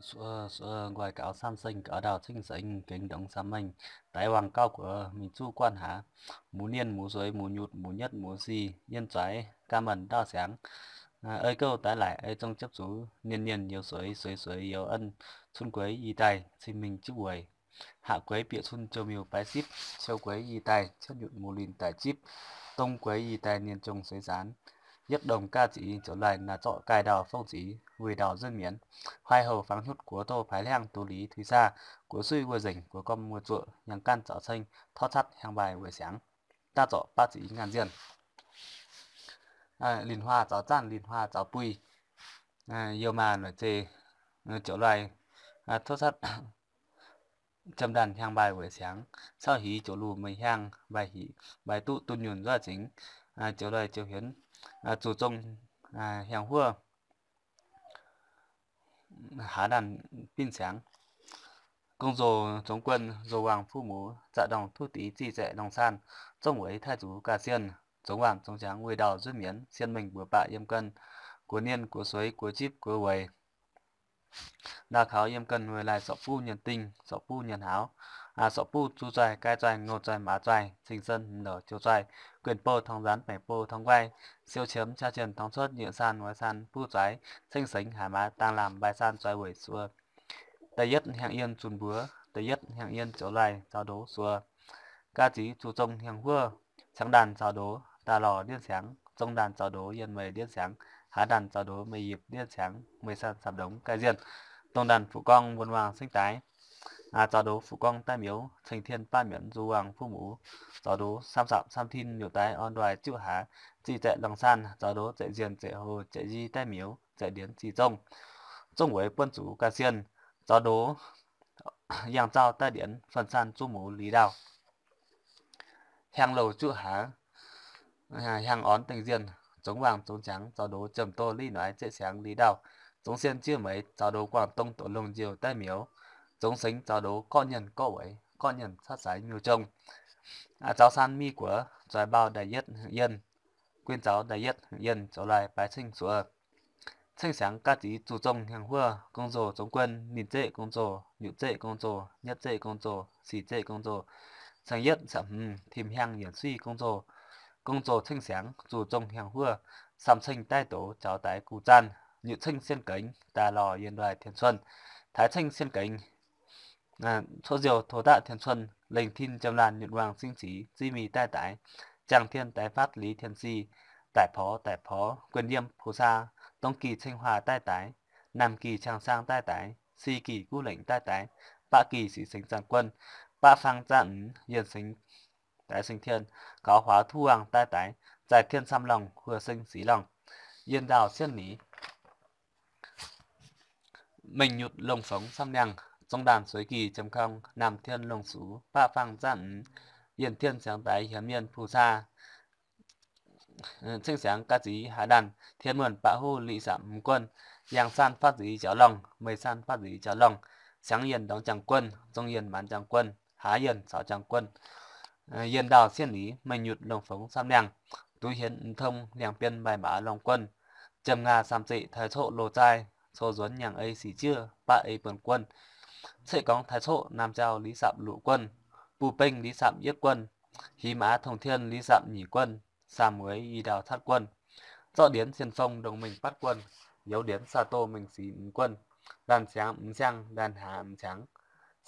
Suov, suov nqoi gaux samv sengh, gaux ndau ceng-sengx, gengx ndongx samv mengh, daix wangc gauh guoqv mingh zuqv guanh haax. Mbuo nienh mbuo sueix, mbuo nyutc mbuo nyietv mbuo si, yienh zueiz ganh maanc ndau siangx. Ei gouv daix laaic ei zong jiepv zuqc, nienh nienh youz sueix, sueix sueix youz en, cun gueix i daaih cing mingh jiuv weic. Haac gueix bieqc cun jouh miuc baix zipv, siou gueix i daaih cietv nyutc mbuo linh daic zipv, dong gueix i daaih nienh jong sueix zaanx. Yietv ndongh gaav zic ziouc laih, naaic zorqv gaih ndau fongv zic, weih ndau nzuonv mienz. Haih houc fangx hnyutv guoqv doh paaix hliangv, doz liz tuix saah, guoqv suiv wuov nzengc, guoqv gorm wuov zuoqv, yangh gaanv zaux ceng, torv catv hiaang mbaaih weic siangx. Daav zorqc baav zic ngaanh nzienh. Linh huaah zaux zaanv, linh huaah zaux buih. Youh maah noic zeiz ziouc laih, torv catv jiem ndaanh hiaang mbaaih weic siangx. Cauv hiz ziouc luh meih hiaang, mbaaih hic mbaaih duqv dunh yunh nzuov zingx, ziouc laih ziouc hienx, zuqc zong hiaang huov, haav ndaanh binv siangx. Gong-zoh zongx guon, nzoh waangc fuqv muoz, zaqc ndorngc tuv dix, zih zaeqc longh saanh, zongv weic taaih zuqc ga'sienh, zongx waangc zongx siangx weih ndau nzuonv mienz, sien mengh mbuox baac yiem ganh, guoqv nienh guoqv sueix guoqv zipv guoqv weic. Ndau kaux yiem ganh weic laaih sorc buv nyienh dingh, sorc buv nyienh hauz, sorc buv zuqc zoih gaai zoih ngouh zoih maaz zoih, cing-sen hmz lorc jouh zoih, guenx bouh torngx nzaanx, baengc bouh torngx nquaih, siou qiemx qaqv jienh torngx cuotv, nyieqc saan waaic saan buv zoih, ceng-sengx haaix maaz dangh laamh mbaaih saan zoih weic suoh. Da'yietv hiaangx yienh zunc mbuox, da'yietv hiaangx yienh ziouc laih zaux ndoz suoh. Ga'zic zuqc zong hiaang huov, ciangx ndaanh zaux ndoz daaih lorz ndiev siangx, zong ndaanh zaux ndoz yienh meih ndiev siangx, haav ndaanh zaux ndoz meih yipc ndiev siangx, meih saan camv ndongx ga'nzienh, dongh ndaanh fuqv gorngv mbuonx waangc ceng daaix, zaux ndoz fuqv gorngv daaih miouz, ceng tien baamh mienv nzoh waangc fuqv muoz, zaux ndoz samv sapc samv tin nyutc daaih orn ndoih ziuv haax, zih zaeqc longh saanh, zaux ndoz zaeqc nzienh zaeqc hlo zaeqc nzih daaih miouz zaeqc ndienx zih zongv, zongv weic buonv zuqc ga'sienh, zaux ndoz yangh zauh daaih ndienx fun saan zuqv muoz li ndau. Hiaang louh ziuv haax, hiaang orn dengh nzienh, zongx waangc zongx siangx zaux ndoz ziemx doz liv noiz zeqc siangx li ndau. Zongx sien ziuv meix zaux ndoz guangc dong doqc longh nziouh daaih miouz. Zongx sengx zaux ndoz gorqv nyienh gorqv weic, gorqv nyienh catv saaix miuc zong. Zaux saan mi guoqv zoih mbau ndaaih yietv yienh, guin zaux ndaaih yietv yienh zoux laih baaix ceng suoz. Ceng siangx ga'zic zuqc zong hiaang huov, gong-zoh zongx guon, ninh zeqv gong-zoh, nyutc zeqv gong-zoh, nyietv zeqv gong-zoh, sic zeqv gong-zoh, ceng yietv sapc hmz tim hiaang yienc suiv gong-zoh. Gong-zoh ceng siangx zuqc zong hiaang huov, samh ceng daaih doz jaux daix guv zaanh, nyutc ceng sienh gengx daaih lorz yienh ndoih tien cuon, taaix ceng sienh gengx cuotv nziouh tov daqv tien cuon, lengc tin jiem laanh nyutc waangc sing zic ziv mingh daaih daix, ziangh tien daix fatv liz tien si, daic porx daic porx guenx yiem pu saa, dongh gih ceng huaax daaih daix, naamh gih ciang saang daaih daix, si gih guv lengc daaih daix, baqv gih sic sengx zaangc guon, baqv faang zaangc mz yienh sengx daix seng tien, gaux huaax tuv waangc daaih daix, zaih tien camv lorngh huoqc seng sic lorngh. Yienh ndaauh sienh nix, mengh nyutc longh fongx samv niangh, zong ndaanh sueiz gih jiem kong, naamh tien longh sux baqv faang zaangc mz, yienh tien siangx daix hiemx mienh pu saa. Ceng siangx ga'zic haaix ndaanh, tien muonh baqv huv liqc sapc mz guon, yangh saan fatv zic jaux lorngh, meih saan fatv zic jaux lorngh, siangx yienh ndorngx jaangc guon, zong yienh maanz jaangc guon, haaz yienh caux jaangc guon. Yienh ndaauh sienh nix, mengh nyutc longh fongx samv niangh, duqv hienx mv tong liangx bienh mbaih maaz lorngh guon, jiem ngaah samh zeqc taaix coqv loz zaih, cou nzuonx nyaangc ei sic jieqv baqv ei buonc guon. Ceqv gorngv taaix coqv naamh jauv liz sapc luqc guon, buh bengh liz sapc yietv guon, hiz maaz tongh tien liz sapc nyic guon, saam mueiz i ndaauh catv guon, zorqv ndienx sien fong ndongc mengh batv guon, youz ndienx saa doh mengh sic mz guon, ndaanh siangx mz siang, ndaanh haax mz siangx,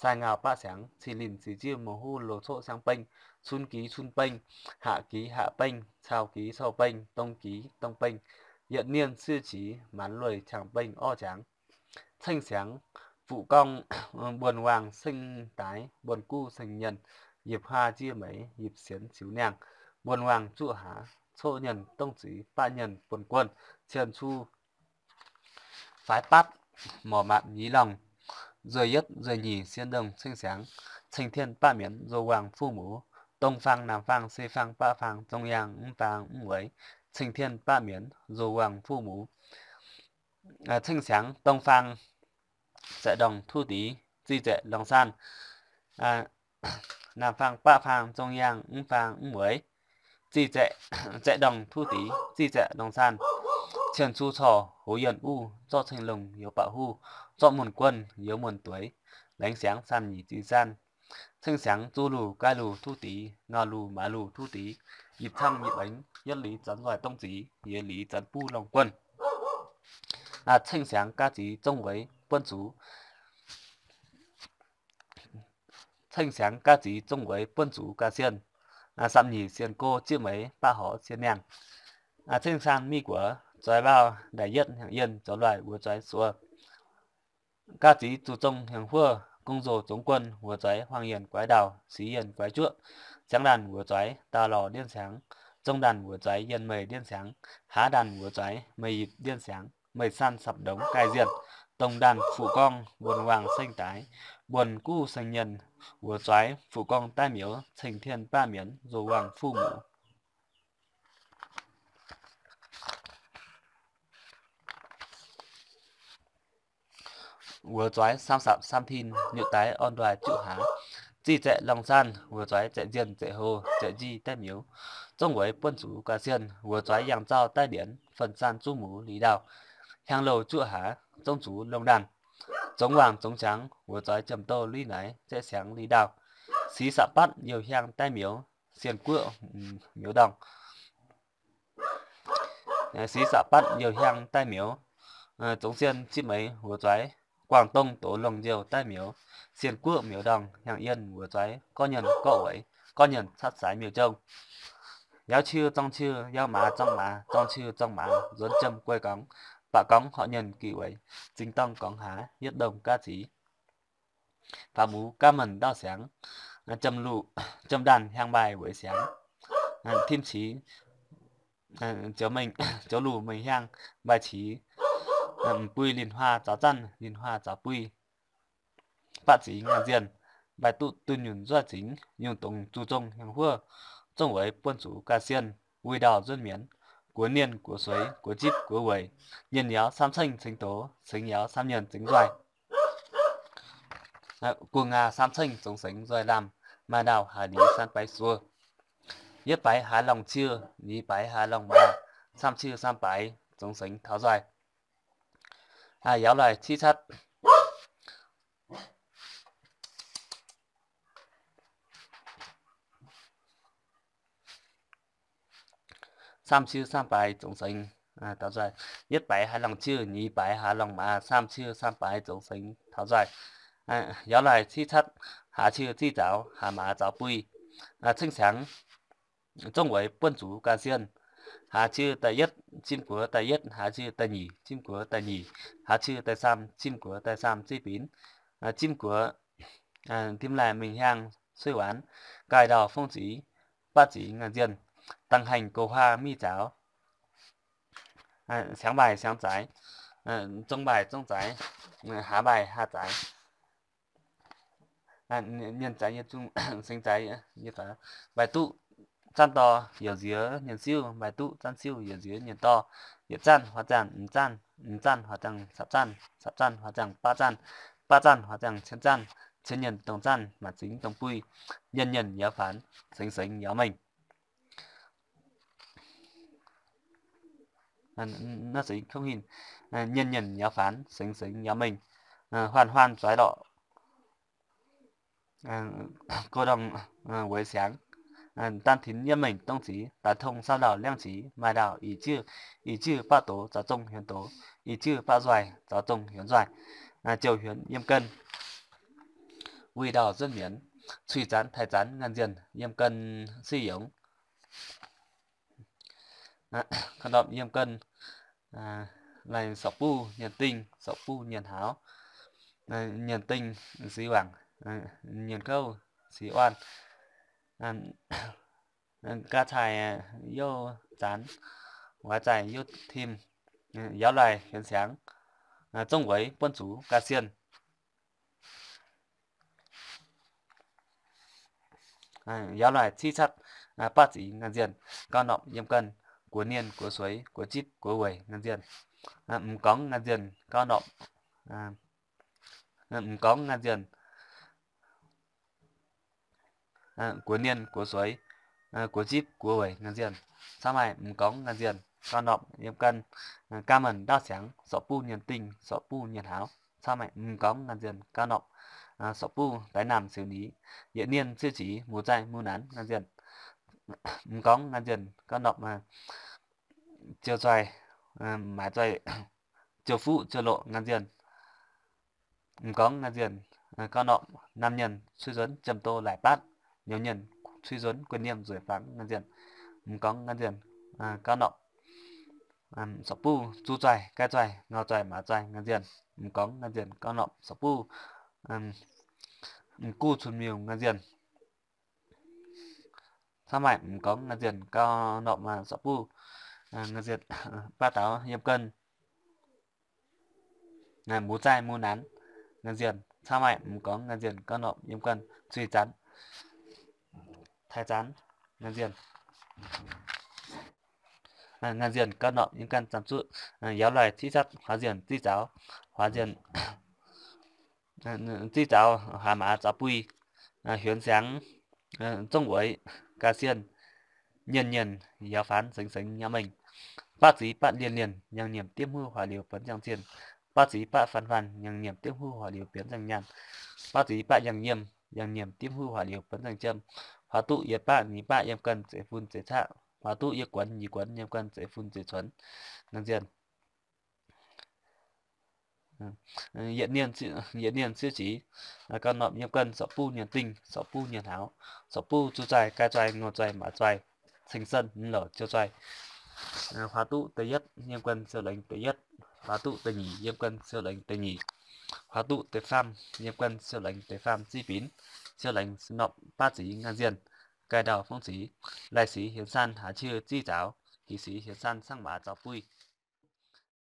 sai ngaauh baqv siangx, cih linh sic jieqv mouz huv loz coqv siang bengh, cun giz cun bengh, haqc giz haqc bengh, cau giz cou bengh, dong giz dong bengh, yietc nienh siv qiex maanz lueic qangx bengh orv jangx. Ceng siangx fuqv gorngv mbuonx waangc ceng daaix, mbuonx guv ceng nyienh, yipc huaa jieqv meix, yipc sienx ziux niangh, mbuonx waangc zuqv haax, coqv nyienh dongv ziux, baqv nyienh buonc guon, cien cu faix batv, morc maatc nyiex lorngh, nzueic yietv nzueic nyic sien ndongh ceng siangx, ceng tien baqv mienz nzoh waangc fuqv muoz, dongh faang naamh faang se faang baqv faang zong yaangh mv faang mv weic, ceng tien baqv mienz nzoh waangc fuqv muoz. Ceng siangx dongh faang zaeqc ndorngh tuv dix, zih zaeqc lorngh saanh, naamh faang baqv faang zong yaangh mv faang mv weic, zih zaeqc, zaeqc ndorngh tuv dix, zih zaeqc lorngh saanh, Cien-cu corc hoz yienh uv, zorqv ceng-longh youz baqc huv, zorqv muonh guonh youz muonh dueiz, laengz siangx saam nyic zinh zaanh. Ceng-siangx zuqc luh gaih luh tuv dix, ngauh luh maaz luh tuv dix, yipc cang yipc aengx, yietv liz zanc nzoih dongh zic, yietc liz zanc buv longh guonh. Ceng-siangx ga'zic zong weic buonv zuqc Ceng-siangx ga'zic zong weic buonv zuqc ga'sienh, saam nyic sienh go zieqv meix baqv horc sienh niangh. Ceng-saanh mingh guoqv zoix waav ndaaic yietv hnyangx yienh zoux luaih wuov zoix suoz. Ga'zic zuqc zong hnyangx huov, gong-nzou zongx guonh wuov zoix huaang yienh guaix ndau, sic yienh guaix juoqv, ziangx ndaanh wuov zoix daaih lorz ndiev siangx, zong ndaanh wuov zoix yienh meih ndiev siangx, haaz ndaanh wuov zoix meih yipc ndiev siangx, meih san sapv ndongx gaaih nzienh, dongh ndaanh fuqv gorngv mbuonx waangc seng daaix, mbuonx guv seng yienh, wuov zoix fuqv gorngv daaih miouz ceng tien baamh mienh nzou waangc fuqv muc. Wuov zoix saam sapv saam tin nyutc daaix orn nduaih juqv haaz, zih zaeqv longh zaanh wuov zoix zaeqv nzienh zaeqv hlo zaeqv njih daaih miouz, zong weic buonv zuqc ga'sienh wuov zoix yangh zauh daaih ndienx fun zaanh zuqv muc liz ndau, hiaang louh juqv haaz zong zuqc longh ndaanh, zongx waangc zongx siangx wuov zoix jiem-douh liv naaic zaeqv siangx liz ndau, sic sapv batv youh hiaang daaih miouz, sienh guoqv miouz ndorngh. Sic sapv batv youh hiaang daaih miouz, zongx sienh zipv meix wuov zoix, guangc dongh doz longh nziouh daaih miouz, sienh guoqv miouz ndorngh hnyangx yienh wuov zoix gorqv nyienh gorqv weic, gorqv nyienh catv saaix miuc-jong. Yauv ciu zorng ciu, yauv maaz zorng maaz, zorng ciu zorng maaz, nzuonx jiem guei gorngx, baac gorngv horqc nyienh gih weic, zingx dorngh gorngv haaz yietv ndongh ga'zic. Faaux muc gaav menh ndauh siangx, jiem ndaanh hiaang mbaaih weic siangx, tim cic, zoux luh mengh hiaang mbaaih cic, m'bui linh huaa zaux zanv, linh huaa zaux bui, baqv zingx ngaanh nzienh, mbaaih duqv dunh nyunc nzuov zingx, nyungc dongz zuqc zong hnyangx huov, zong weic buonv zuqc ga'sienh, wuih ndau nzuonv mienz, guoqv nienh guoqv sueix guoqv zipv guoqv weic, nienh yaauz saam ceng cengx doz, cengx yaauz saam nienh cengx nzoih. Gu'nguaaz saam ceng zongx sengx nzoih lamh, maaih ndau haaix liz saam baix suov. Yietv baix haaix longc ciu, nyic baix haaix longc maaz, saam ciu saam baix zongx sengx taux nzoih. Yauv laih civ catv saam ciu saam baix zongx sengx taux nzoih. Yietv baix haaix longc ciu, nyic baix haaix longc maaz, saam ciu saam baix zongx sengx taux nzoih. Yauv laih civ catv, haaz ciu zih zaux, haaz maaz zaux bui. Ceng siangx zong weic buonv zuqc ga'sienh. Haaz ciu da'yietv, zim guoqv da'yietv, haaz ciu da'nyeic, zim guoqv da'nyeic, haaz ciu da'saam, zim guoqv da'saam zih binx, zim guoqv ndim laih mingh hiaang suiv waanx, gaaih ndau fong zic, baqv zic ngaanh nzienh, dangx hengh goux huaang mingh zaux, siangx mbaaih siangx zaaix, zong mbaaih zong zaaix, haaz mbaaih haaz zaaix, nyienh zaaix nyienh zungh, sengx zaaix nyienh faaux, mbaaih duqv zanv dorh youc nziex nyienh siuv, mbaaih duqv zanv siuv youc nziex nyienh dorh, yietc zanv huaax ziangh m'zanv, m'zanv huaax ziangh sapv zanv, sapv zanv huaax ziangh baqv zanv, baqv zanv huaax ziangh cien zanv, cien nyienh dongh zanv maac zingx dongh buih, nyienh nyienh yaauz faanx, sengx sengx yaauz mengh. Naaiv zengx kouv hin, nyienh nyienh yaauz faanx, sengx sengx yaauz mengh, huaanh huaanh zuaiz lorqc, go ndongh weic siangx, daanh tinx yietv mengh dongh zic, daaih tong saauv ndau liangv zic, maaih ndau ih jiuv, ih jiuv baqv doz zaux zong hiuonx doz, ih jiuv baqv nzoih zaux zong hiuonx nzoih, jouh hiuonx yiem ganh, wuih ndau nzuonv mienz, cuih zanx taaih zanx ngaanh nzienh yiem ganh siv yongz. Ka'ndorm yiem ganh, laih sorc buv nyienh dingh, sorc buv nyienh hauz, nyienh dingh siv wangc, nyienh kouv siv orn, ga'caaih youh zanx, waaic zaih youh tim, yaauz laih hienx siangx, zongv weic buonv zuqc ga'sienh. Yaauz laih civ catv, baqv zic ngaanh nzienh, gauh norpc yiem ganh, guoqv nienh guoqv sueix guoqv zipv guoqv weic ngaanh nzienh, m'gorngv ngaanh nzienh gauh norpc, m'gorngv ngaanh nzienh, guoqv nienh guoqv sueix, guoqv zipv guoqv weic ngaanh nzienh, camv maaih m'gorngv ngaanh nzienh. gauh norpc yiem ganh ganh maanc ndaauv siangx, sorc buv nyienh dingh, sorc buv nyienh hlaax. Cau maengh m'nqorngv ngaanh nzienh gauh norpc, sorc buv daix naamh siouc nix. Yietc nienh sieqv zic, muoz-zaih muoz-naanx ngaanh nzienh, m'nqorngv ngaanh nzienh gauh norpc ziouc zoih, maaiz zoih, ziouc fuqv ziouc loqc ngaanh nzienh. M'nqorngv ngaanh nzienh gauh norpc naamh mienh cui nzuonx jiem-doz laaic baatv, nyouz mienh cui nzuonx guanh nyiemv nzueic fangx ngaanh nzienh. M'nqorngv ngaanh nzienh gauh norpc sorc buv zuqc zoih, gaih zoih, ngau zoih, maaiz zoih ngaanh nzienh. M'nqorngv ngaanh nzienh gauh norpc sorc buv m'guv cun-miuh ngaanh nzienh. Cau maengh m'nqorngv ngaanh nzienh gauh norpc sorc buv ngaanh nzienh baav daux yiem ganh muoz-zaih muoz-naanx ngaanh nzienh. Cau maengh m'nqorngv ngaanh nzienh gauh norpc yiem ganh zuiz-zanx, taaix-zanx ngaanh nzienh. Ngaanh nzienh gauh norpc yiem ganh zanx-zutv, yaauz loih ziqv zatv, huaax nzienh ziqv zaux, huaax nzienh ziqv zaux, huaax maaz zaux buih, hiuonx siangx, zongv wueiz, ga'sienh, nyienh nyienh, yaauz faanx sengx sengx nyauv mengh. Baqv ziqc baqv lienh lienh, yangh nyiemc diemv huv huaax liuz buonv ziangh zienh. Baqv ziqc baqv faanx faanx, yangh nyiemc diemv huv huaax liuz buonv ziangh nyaanh. Baqv ziqc baqv yangh yiem, yangh nyiemc diemv huv huaax liuz buonv ziangh jiem. Huaax duqv yietc baqv nyic baqv yiem ganh zeiv fun zeiv caqv. Huaax duqv yietc guonx nyic guonx yiem ganh zeiv fun zeiv cuonx ngaanh nzienh. Yietc nienh sieqv zic gauh norpc yiem ganh sorc buv nyienh dingh, sorc buv nyienh hlaax, sorc buv zuqc zoih, gaih zoih, ngou zoih, maaiz zoih, ceng-sen, mv louc ziouc zoih. Huaax duqv da'yietv yiem ganh siou-lengx da'yietv, huaax duqv da'nyeic yiem ganh siou-lengx da'nyeic, huaax duqv da'faam yiem ganh siou-lengx da'faam ziqv binc. Siou-lengx se norpc baav ziqc ngaanh nzienh, gaih ndau fongv ziqc. Lai-sic hienx saanh haaix ciouh ziqv zaux, hih sic hienx saanh cangv maaz zaux buih.